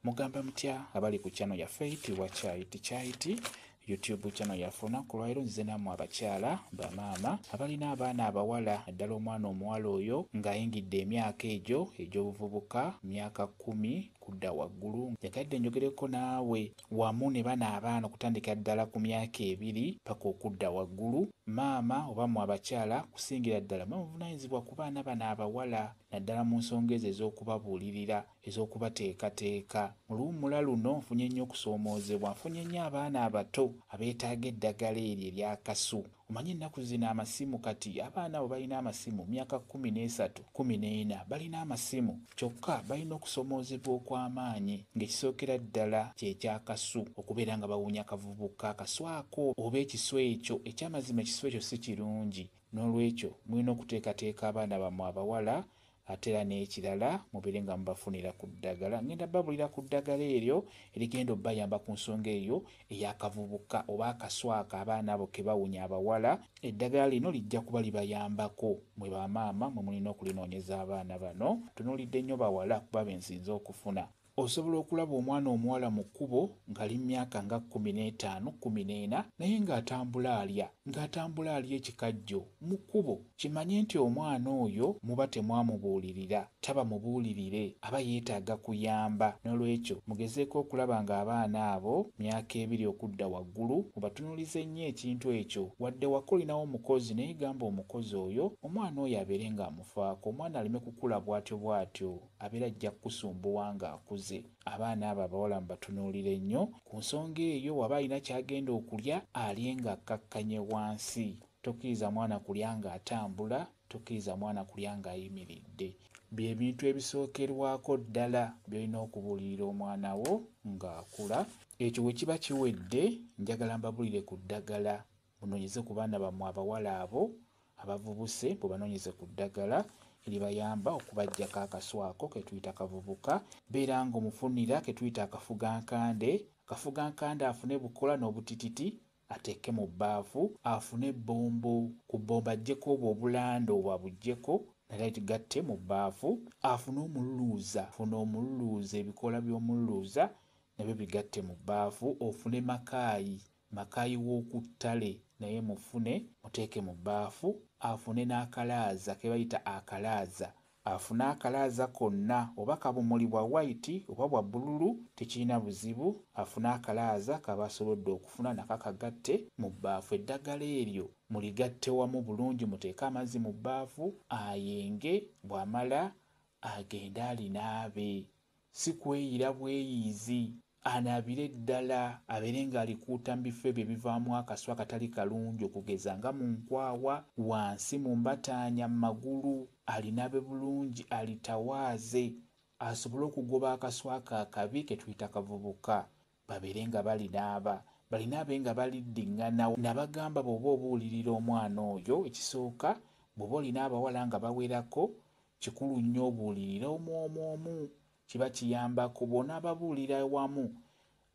Mugamba mutya abali ku channel yaffe eyitibwa Kyayiti Kyayiti YouTube channel yaffe. Olunaku lwaleero nzize nammwe abakyala, bamaama abalina abaana abawala, naddala omwana omuwala oyo ng'ayingidde emyaka egyo egy'obuvubuka, myaka 10 kudda waggulu. Njagadde njogereko naawe wamu ne bano abaana okutandika ddala ku myaka 2 paka okudda waggulu. Maama oba mmwe abakyala kusingira ddala mwe muvunaanyizibwa ku baana bano abawala, naddala mu nsonga ezo ez'okubabuulirira, ez'okubateekateeka. Mu luwummula luno nfunye nnyo okusoomoozebwa, nfunye nnyo abaana abato abeetaaga eddagala eryo ery'akasu. Omanyi ennaku zino amasimu, kati abaana abo balina amasimu, myaka 13, 14 balina amasimu, kyokka balina okusoomoozebwa okw'amaanyi ng'ekisookera ddala kye ky'akasu, okubeera nga bawunya akavubuka akasu ako oba ekisu ekyo. Ekyamazima ekisu ekyo si kirungi, n'olwekyo mulina okuteekateeka abaana bammwe abawala. Ate era n'ekirala, mubeere nga mubafunira ku ddagala. Ngenda babulira ku ddagala eryo erigenda obbayamba ku nsonga eyo ey'akavubuka oba akaswaka abaana abo ke bawunya abawala. Eddagala lino lijja kuba libayambako. Mwe bamaama mwe mulina okulinoonyeza abaana bano. Tunuulidde nnyo bawala kuba be nsinze okufuna. Osobola okulaba omwana omuwala mu kkubo ng'ali mu myaka nga 15, 14, naye ng'atambula alya, ng'atambula alya ekikajjo mu kkubo. Kimanye nti omwana oyo muba temwamubuulirira, taba mubuulirire, aba yeetaaga kuyamba. N'olwekyo mugezeeko okulaba ng'abaana abo myaka 2 okudda waggulu mubatunuulize nnyo ekintu ekyo. Wadde waka olinawo omukozi, naye gamba omukozi oyo omwana oyo abeere ng'amufaako, omwana aleme kukula bw'atyo bw'atyo, abeera ajja kukusumbuwa ng'akuze. Abaana abo abawala mubatunuulire nnyo ku nsonga eyo. Waba alina ky'agenda okulya, alye ng'akkakkanye wansi. Tokkiriza mwana kulya ng'atambula, tokkiriza mwana kulya ng'ayimiridde. Bye bintu ebisookerwako ddala by'olina okubuulirira omwana wo ng'akula. Ekyo bwe kiba kiwedde, njagala mbabulire ku ddagala. Munoonyeze ku baana bammwe abawala abo abavubuse, bwebanoonyeze ku ddagala eribayamba okubaggyako akaswako ke tuyita kavubuka. Beera ng'omufunira ke tuyita akafugankande. Akafugankande afune bukola n'obutititi ateeke mu bbaafu, afune ebbombo, ku bbombo aggyeko obwo obulanda obwo abuggyeko naye gatte mu bbaafu, afune omululuuza, funa omululuuza, ebikoola by'omululuuza nabyo bigatte mu bbaafu, ofune makaayi, makaayi w'oku ttale naye mufune muteeke mu bbaafu, afune n'akalaaza ke bayita akalaaza, afune akalaaza konna, oba kabumuli bwa white oba bwa bbululu tekirina buzibu, afune akalaaza kaba asobodde okufuna nako akagatte mu bbaafu. Eddagala eryo muligatte wamu bulungi, muteeke amazzi mu bbaafu ayenge, bw'amala agende alinaabe, si kweyira bweyiizi, anaabire ddala, abeere ng'alikuuta mu bifo ebyo ebivaamu akasu akatali kalungi, okugeza nga mu nkwawa, wansi mu mbataanya, mu magulu, alinaabe bulungi, alitawaaze, asobole okugoba akasu ako akabi ke tuyita kavubuka. Babeere nga balinaaba, balinaabe nga baliddiŋŋana. Nabagamba bw'oba obuulirira omwana oyo, ekisooka bw'oba olina abawala nga bawerako, kikulu nnyo obuulirire omu omu omu, kiba kiyambako. Bw'onaababuulira wamu,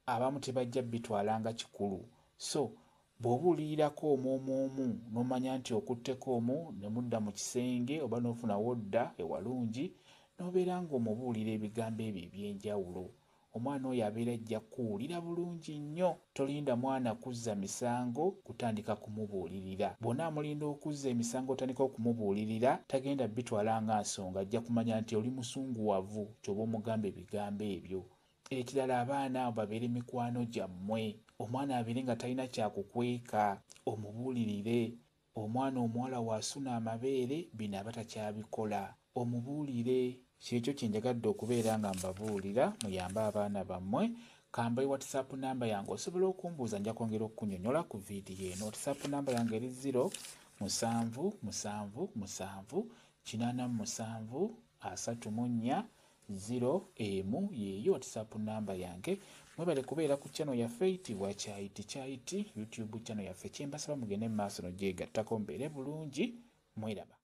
abamu tebajja bitwala nga kikulu. So bw'obuulirirako omu omu omu, n'omanya nti okutteko omu ne mudda mu kisenge oba n'ofuna w'odda ewalungi, n'obeera ng'omubuulira ebigambo ebyo eby'enjawulo, omwana oyo abeera ajja kukuwulira bulungi nnyo. Tolinda mwana kuzza misango kutandika kumubuulirira. Bw'onaamulinda okuzza emisango otandika okumubuulirira, tagenda bitwala nga nsonga, ajja kumanya nti oli musunguwavu ky'oba omugamba ebigambo ebyo. Ekirala, abaana abo babeere mikwano gyammwe. Omwana abeere nga talina kyakukweka, omubuulirire. Omwana omuwala waasuna amabeere, bino aba takyabikola, omubuulire. Kyekyo kye njagadde okubeera nga mbabuulira, muyambe abaana bammwe. Kambawe WhatsApp namba yange, osobola okumbuuza, nja kwongera okukunyonyola ku vidiyo eno. WhatsApp namba yange eri 0 7 7 7 87 34 0 1, yeeyo WhatsApp namba yange. Mwebale kubeera ku channel yaffe eyitibwa Kyayiti Kyayiti YouTube channel yaffe. Kyembasaba mugende mu maaso nogyegattako, mbeere bulungi, mweraba.